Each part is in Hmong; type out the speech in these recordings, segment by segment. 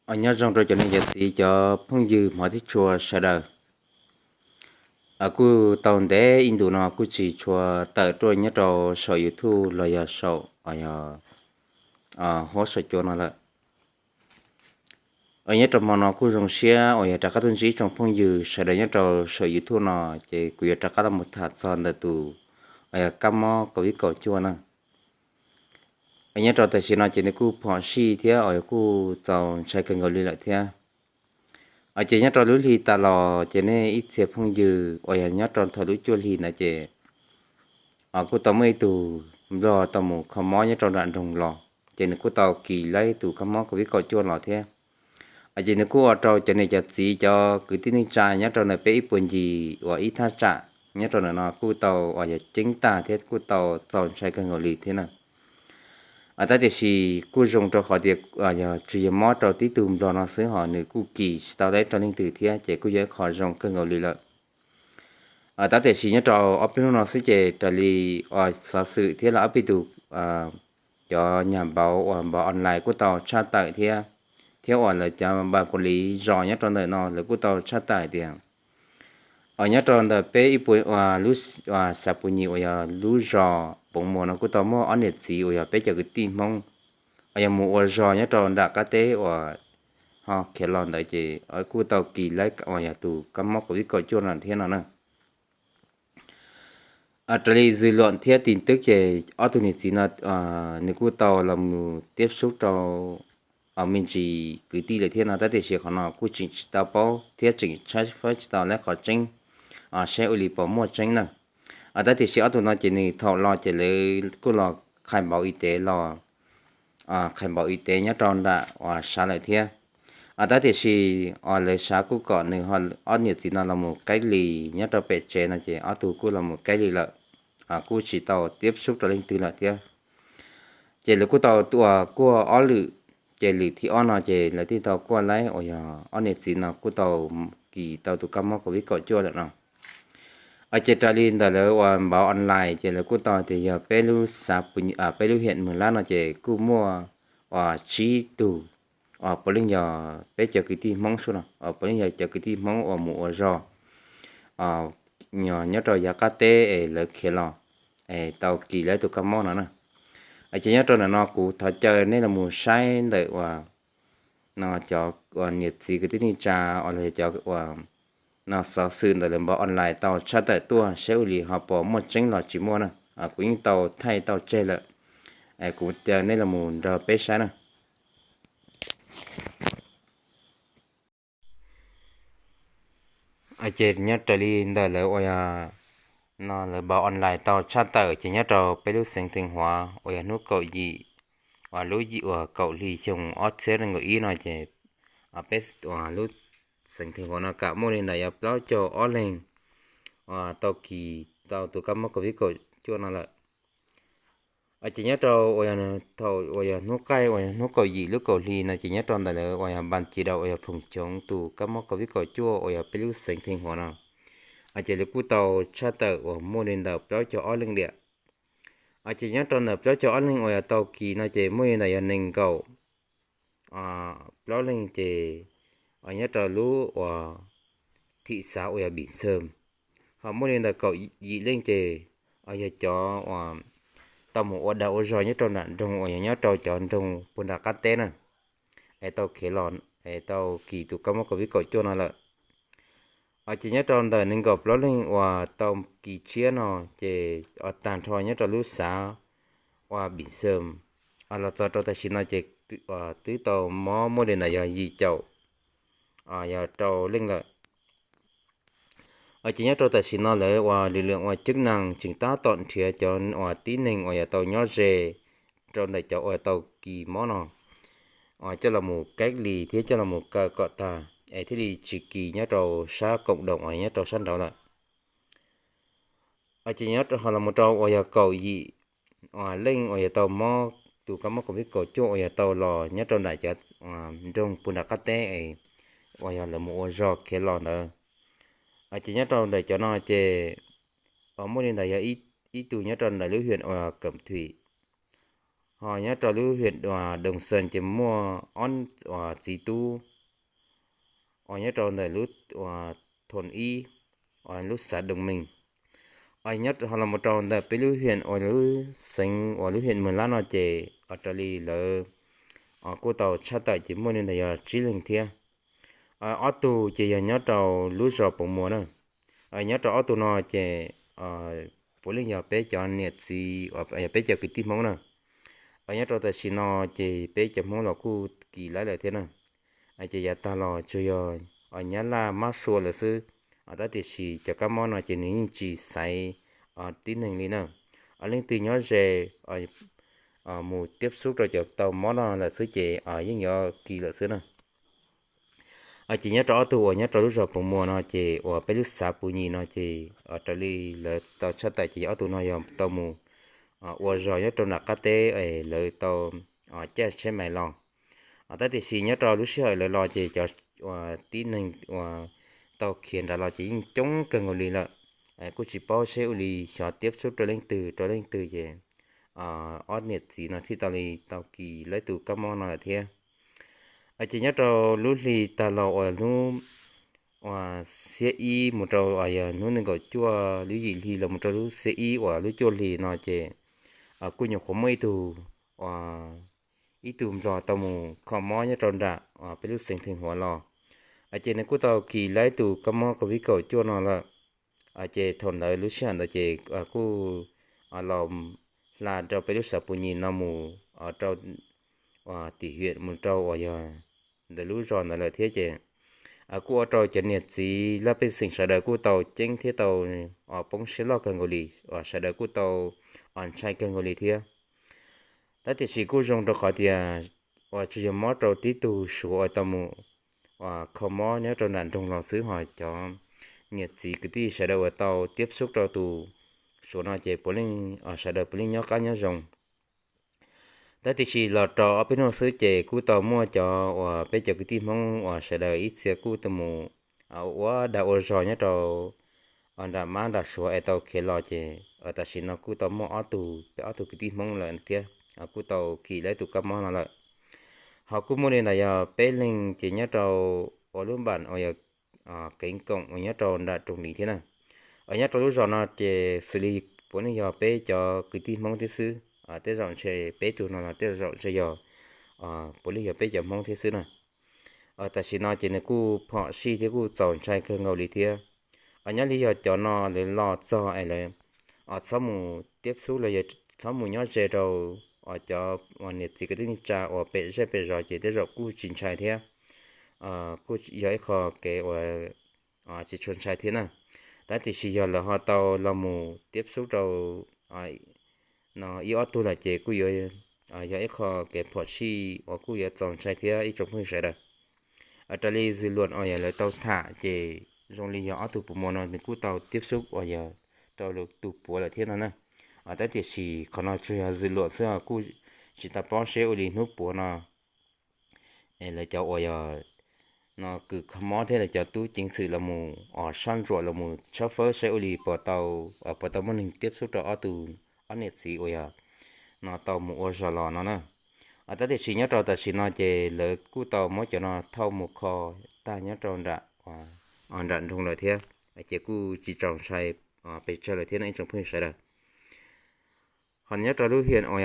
Nyob zoo rau cov niam cov txiv cov phooj ywg hmov thiab tshua sawv daws. Kuj tau ntev ib ntus no kuj tsis tshua tawm tuaj nyob rau saum YouTube los yog saum, yog huab saum cua no lawm. Nyob rau hmo no kuj zoo siab uas yog rov qab tuaj ntsib tsoom phooj ywg sawv daws nyob rau saum YouTube no, ces kuv yuav rov qab los mus tham txog ntawm tus uas yog kab mob covid kaum cuaj na. Nyob rau tam sim no ces nws kuj phom sij thiab uas yog kuj txaus ntshai kawg nkaus li lawm thiab. Ces nyob rau lub hli tas los ces nej ib txhia phooj ywg uas yog nyob rau thaum lub cuaj hli ntawd ces kuj tau muaj ib tug nplog tau mus kho mob nyob rau nram nroog los, ces nws kuj tau kis laib tus kab mob covid kaum cuaj los thiab. Ces nws kuj ua rau cov niam cov txiv cov kwv tij neej tsa nyob rau ntawm peb ib puag ncig uas ib thaj tsam nyob rau ntawm no kuj tau uas yog ceeb tag thiab kuj tau txaus ntshai kawg nkaus li thiab na. Tab tiam sis kuj zoo rau qhov tias yog tsuas yog mob rau tib tug nplog no xwb ho nws kuj kis tsis tau laib rau leej twg thiab ces kuj yog ib qho zoo kawg nkaus li lawm. Tab tiam sis nyob rau ob peb hnub no xwb ces raws li uas xov xwm thiab los ob peb tus cov nyam npauv uas npauv online kuj tau tshaj tawm thiab, thiab uas lawv cov npam pus lis zos nyob rau ntawm no lawv kuj tau tshaj tawm hais tias nyob rau ntawm peb ib puas lub xav pus nyim uas yog lub zos Poov Muas no kuj tau muaj ob niam txiv uas yog peb cov kwv tij Hmoob uas yog mus ua zog nyob rau nram qab teb uas ho khiav los ntawd ces kuj tau kis laib uas yog tus kab mob covid kaum cuaj no thiab no na. Raws li dư luận thiab tin tức ces ob tug niam txiv no nws kuj tau los mus tiếp xúc rau me ntsis kwv tij lawm thiab no, tab tiam sis qhov no kuj tseem tsis tau paub thiab tseem tshawb fawb tsis tau lawv qhov tseeb saib ua li puas muaj tseeb na. Tab tiam sis ob tug no ces nws thaum los ces lawv kuj los khai npauv y tế los, khai npauv y tế nyob rau nram uas sav lawm thiab. Tab tiam sis uas lawv sav kuj kom nws ho ob niam txiv no los mus cách ly nyob rau pem tsev no ces ob tug kuj los mus cách ly lawm, kuj tsis tau tiếp xúc rau leej twg lawm thiab. Ces lawv kuj tau tua kuaj ob lwm, ces lwm thib ob no ces lawv thiaj tau kuaj laib uas yog ob niam txiv no kuj tau kis tau tus kab mob covid kaum cuaj lawm no. Ces raws li ntawm lawv uas npauv online ces lawv kuj tau tias yog peb lub xav, peb lub hiam Mws Lab no ces kuj muaj uas tsib tug, uas puav leej yog peb cov kwv tij Hmoob sub no, puav leej yog cov kwv tij Hmoob uas mus ua zog nyob rau yav qab teb es lawv khiav los es tau kis laib tus kab mob no na. Ces nyob rau ntawm no kuv thov caw nej los mus saib ntawm uas no cov uas niam txiv kwv tij neej tsa uas los yog cov uas no xov xwm ntawm lawv npauv online tau tshaj tawm tuaj saib ua li ho puas muaj tseeb los tsis muaj na. Kuv yeej tau thaij tau tseg lawm, kuv caw nej los mus nrog peb saib na. Ces nyob raws li ntawm lawv uas yog no lawv npauv online tau tshaj tawm ces nyob rau peb lub xeev Theej Huav uas yog hnub kaum yim uas lub yim uas kaum hli xyoo ob txhiab nees nkaum ib no ces peb uas lub xeev Theej Huav no kam muaj li ntawm yog plaub caug ob leeg uas tau kis tau tus kab mob covid kaum cuaj no lawm. Ces nyob rau uas yog thaum uas yog hnub qaij uas yog hnub kaum yim lub kaum hli no ces nyob rau ntawm lawv uas yog npas ci daus uas yog phoom choov tus kab mob covid kaum cuaj uas yog peb lub xeev Theej Huav no, ces lawv kuj tau tshaj tawm uas muaj li ntawm plaub caug ob leej diam. Ces nyob rau ntawm plaub caug ob leeg uas yog tau kis no ces muaj li ntawm yog nees nkaum plaub leeg ces nyob rau lub uas thim xav uas yog Bim Xeem, ho muaj li ntawm kaum yim leej ces yog cov uas tau mus ua dag ua zog nyob rau nram nroog uas yog nyob rau cov nroog puag nram qab teb na, es tau khiav los es tau kis tus kab mob covid kaum cuaj no lawm. Ces nyob rau ntawm nees nkaum plaub leeg uas tau kis tshiab no ces tag nrho nyob rau lub xav uas Bim Xeem los txog rau tam sim no ces twb tau mob muaj li ntawm yog yim caum yog rau leej lawm. Ces nyob rau tam sim no lawv uas lwm lwm uas cwb nees tseem tab tom nrhiav cov uas tib neeg uas yog tau nyob ze rau ntawm cov uas tau kis mob no coj los mus cách ly thiab coj los mus kaw kom tag es thiaj li tsis kis nyob rau sab cộng đồng uas nyob rau sab nraud lawm. Ces nyob ho los mus rau uas yog kaum yim uas leej uas yog tau mob tus kab mob covid kaum cuaj uas yog tau los nyob rau nram cov nroog puag nram qab teb es uas yog lawv mus ua zog khiav los ntawd. Ces nyob rau ntawm cov no ces muaj li ntawd yog ib tug nyob rau ntawm lub hiam uas Kam Thwm, Ho nyob rau lub hiam Doos Xas ces muaj ob txiv tub uas nyob rau ntawm lub thoob ib, lub xav Doos Mees. Ho los mus rau ntawm peb lub hiam uas lub xeev uas lub hiam Mws Lab no ces raws li lawv kuj tau tshaj tawm ces muaj li ntawm yog tsib leeg thiab. Ob tug ces yog nyob rau lub zos Poos Muas na. Nyob rau ob tug no ces puav leej yog peb cov niam txiv, yog peb cov kwv tij Hmoob na. Nyob rau tam sim no ces peb cov Hmoob los kuj kis laib lawm thiab na. Ces yav tag los tsuas yog Nyab Laj mab sua lawm xwb. Tab tiam sis cov kab mob no ces nws yeej tsis xaiv tib neeg li na. Leej twg nyob ze mus tiab xub rau cov tau mob no lawm xwb ces yeej yuav kis lawm xwb na. Ces nyob rau ob tug uas nyob rau lub zos Poos Muas no ces uas peb lub xav Pus Nyim no ces raws li lawv tau tshaj tawm ces ob tug no yog tau mus ua zog nyob rau nram qab teb, lawv tau caij tsheb mais los. Tab tiam sis nyob rau lub sij hawm lawv los ces cov tib neeg uas tau khiav nrad los ces yeej coob kawg nkaus li lawm. Kuj tsis paub seb ua li xyov tiab xub rau leej twg rau leej twg ces ob niam txiv no thiaj tau li tau kis laib tus kab mob no lawm thiab. Ces nyob rau lub hli tag los uas hnub uas xiab ib mus rau uas yog hnub nees nkaum cuaj lub yim hli los mus rau lub xiab ib uas lub cuaj hli no ces kuj nyuam qhuav muaj ib tug uas ib tug nplog tau mus kho mob nyob rau nram peb lub xeev Theej Huav los. Ces nws kuj tau kis laib tus kab mob COVID kaum cuaj no lawm. Ces thaum ntawd lub sij hawm ntawd ces kuj los hla rau peb lub xav Pus Nyim no mus rau tim hiam mus rau uas yog ntawm lub zos ntawd lawm thiab ces kuj ua rau cov niam txiv laj pej xeem sawv daws kuj tau ceeb thiab tau poob siab loj kawg nkaus li, sawv daws kuj tau ntshai kawg nkaus li thiab. Tab tiam sis kuj zoo rau qhov tias uas tsuas yog mob rau tib tug Suav uas tau mus uas kho mob nyob rau nram nroog los xwb, ho cov niam txiv kwv tij sawv daws uas tau tiab xub rau tus Suav no ces puav leej sawv daws puav leej nyob qab nyob zoo. Tab tiam sis los rau ob peb hnub xwb ces kuj tau muaj cov uas peb cov kwv tij Hmoob uas sawv daws ib txhia kuj tau mus ua dag ua zog nyob rau nram mab nram Suav es tau khiav los ces tam sim no kuj tau muaj ob tug, peb ob tug kwv tij Hmoob lawm thiab, kuj tau kis laib tus kab mob no lawm. Ho kuj muaj li ntawd yog peb leeg ces nyob rau uas lub npam uas yog keev koom uas nyob rau nram Roos Lis thiab na. Nyob rau lub zos no ces xws li puav leej yog peb cov kwv tij Hmoob thiab xwb, tej zaum ntshe peb tug no los tej zaum ntshe yog puav leej yog peb cov Hmoob thiab xwb na. Tam sim no ces nws kuj phom sij thiab kuj txaus ntshai kawg nkaus li thiab. Nyob li yog cov no lawv los txog es lawv txhob mus tiab xub los yog txhob mus nyob ze rau cov niam txiv kwv tij neej tsa uas pem zej pem zos ces tej zaum kuj tsis ntshai thiab, kuj yog ib qho kev uas tsis tshua ntshai thiab na. Tab tiam sis yog lawv ho tau los mus tiab xub rau no ib ob tug lawm ces kuj yuav yog ib qho kev phom sij uas kuj yuav txaus ntshai thiab ib tsoom phooj ywg sawv daws. Raws li zwm luam uas yog lawv tau tham ces zoo li yog ob tug puas muas no nws kuj tau tiab xub uas yog rau tus puav lawm thiab no na. Tab tiam sis qhov no tsuas yog zwm luam xwb, kuj tsis tau paub seb ua li hnub puav no es lawv cov uas yog no kws kho mob thiab lawv cov tub ceev xwm los mus os sab ntsuam los mus tshawb fawb saib ua li puas tau, puas tau muaj neeg tiab xub rau ob tug, ob niam txiv uas yog no tau mus ua zog los no na. Tab tiam sis nyob rau tam sim no ces lawv kuj tau muab cov no thauj mus kho tag nyob rau nram nroog lawm thiab, ces kuj tsis txaus ntshai pes tsawg lawm thiab no ib tsoom phooj ywg sawv daws. Ho nyob rau lub hiam uas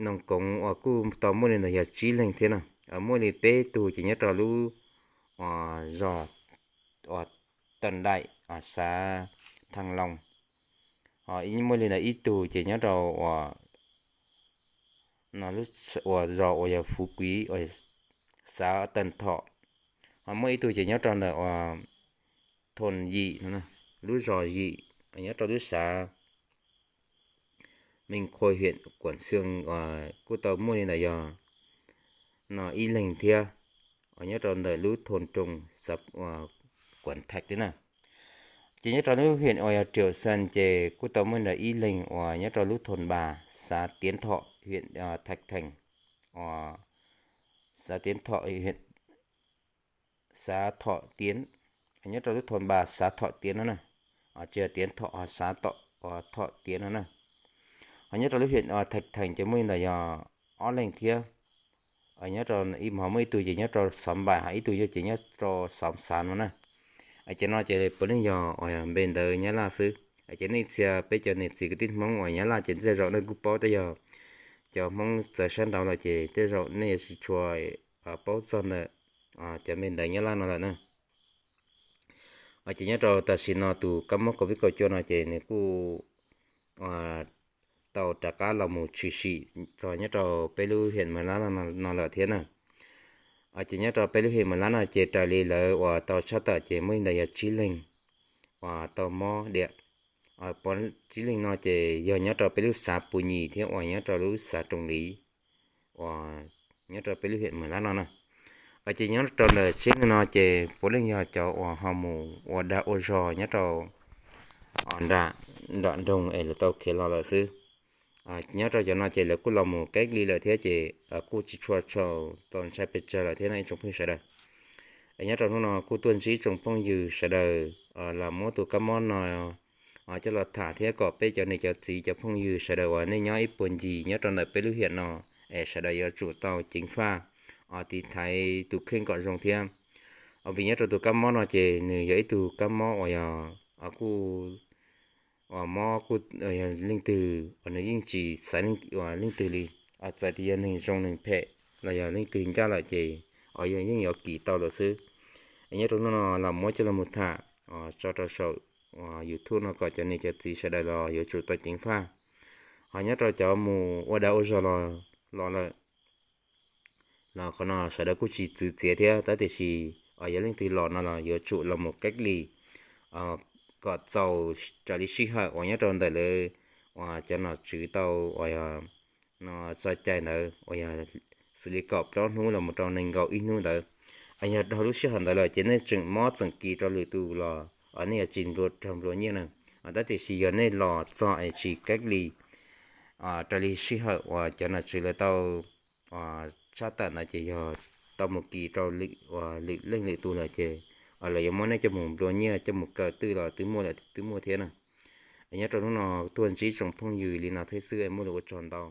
Noog Koov uas kuj tau muaj li ntawd yog tsib leeg thiab na. Muaj li peb tug ces nyob rau lub zos uas Tawm Daim xav Thaj Loos. Ho muaj li ntawd ib tug ces nyob rau uas zos uas yog Fuv Kuiv xav Tawm Thom. Ho muaj ib tug ces nyob rau ntawm uas Thoos Yim, lub zos Yim, nyob rau lub xav Meej Qhuas hiam Kuam Xyooj uas kuj tau muaj li ntawd yog no ib leeg thiab, uas nyob rau ntawm lub Thoos Roos xav Kuam Thaj thiab na. Ces nyob rau lub hiam uas yog Riam Xan ces kuj tau muaj li ntawd ib leeg uas nyob rau lub Thoos Npas xav Tiav Thom hiam Thaj Thees, uas xav Tiav Thom hiam xav Thom Tiav, nyob rau lub Thoos Npas xav Thom Tiav no na. Tsis yog Tiav Thom, xav Thom Tiav no na. Nyob rau lub hiam Thaj Theem ces muaj li ntawm yog ob leeg thiab. Nyob rau ib hom muaj ib tug ces nyob rau xov npaim, hos ib tug yog ces nyob rau xov xav no na. Ces no ces puav leej yog uas npe ntawv Nyab Laj xwb. Ces nej txhia peb cov niam txiv kwv tij Hmoob uas Nyab Laj ces tej zaum nej kuj paub, tej yog cov Hmoob txawv sab nraud lawm ces tej zaum nej yuav tsis tshua paub txog ntawm cov npe ntawv Nyab Laj no lawm na. Ces nyob rau tam sim no tus kab mob covid kaum cuaj no ces nws kuj tau rov qab los mus tshwm sim txog nyob rau peb lub hiam Mawv Lab no lawm thiab na. Ces nyob rau peb lub hiam Mawv Lab no ces raws li lawv uas tau tshaj tawm ces muaj li ntawm yog tsib leeg uas tau mob diam. Tsib leeg no ces yog nyob rau peb lub xav Pus Nyim thiab uas nyob rau lub xav Roos Liv uas nyob rau peb lub hiam Mawv Lab no na. Ces nyob rau ntawm tsib leeg no ces puav leej yog cov uas ho mus ua dag ua zog nyob rau nram nroog es lawv tau khiav los lawm xwb. Nyob rau cov no ces lawv kuj los mus cách ly lawm thiab ces kuj tsis tshua tau ntshai pes tsawg lawm thiab no ib tsoom phooj ywg sawv daws. Nyob rau hnub no kuj tuaj ntsib tsoom phooj ywg sawv daws los muab tus kab mob no coj los tham thiab kom peb cov niam cov txiv cov phooj ywg sawv daws uas nej nyob ib puag ncig nyob rau ntawm peb lub hiam no es sawv daws yuav tsum tau ceev faj tiv thaiv tus kheej kom zoo thiab. Vim nyob rau tus kab mob no ces nws yog ib tug kab mob uas yog kuj uas mob kuj yog leej twg uas nws yeej tsis xaiv leej twg li, txawm tias yog neeg zoo neeg phem los yog leej twg ncaj lawm ces uas yog yeej yuav kis tau lawm xwb. Nyob rau hnub no los muab coj los mus tham tso rau saum YouTube no kom cov niam cov txiv sawv daws los yuav tsum tau ceev faj. Ho nyob rau cov mus ua dag ua zog los lawm los qhov no sawv daws kuj tsis txwv txiav thiab, tab tiam sis yog leej twg los no los yuav tsum los mus cách ly kom txaus raws li sij hawm uas nyob rau ntawm lawv uas cov nom tswv tau uas no txoj cai ntawd uas yog xws li kaum plaub hnub los mus rau nees nkaum ib hnub ntawd. Yog dhau lub sij hawm ntawd lawm ces nej tseem mob tseem kis rau lwm tus los nej yuav tsis raug nplua nyiaj na. Tab tiam sis yog nej los txog es tsis cách ly raws li sij hawm uas cov nom tswv lawv tau tshaj tawm ntawd ces yog tau mus kis rau lwm leej lwm tus lawm ces lawv yuav muab nej coj mus nplua nyiaj coj mus kaw twj los twb muaj lawm twb muaj thiab na. Nyob rau hnub no tuaj ntsib tsoom phooj ywg li no thiab xwb es muaj lus ua tsaug ntau.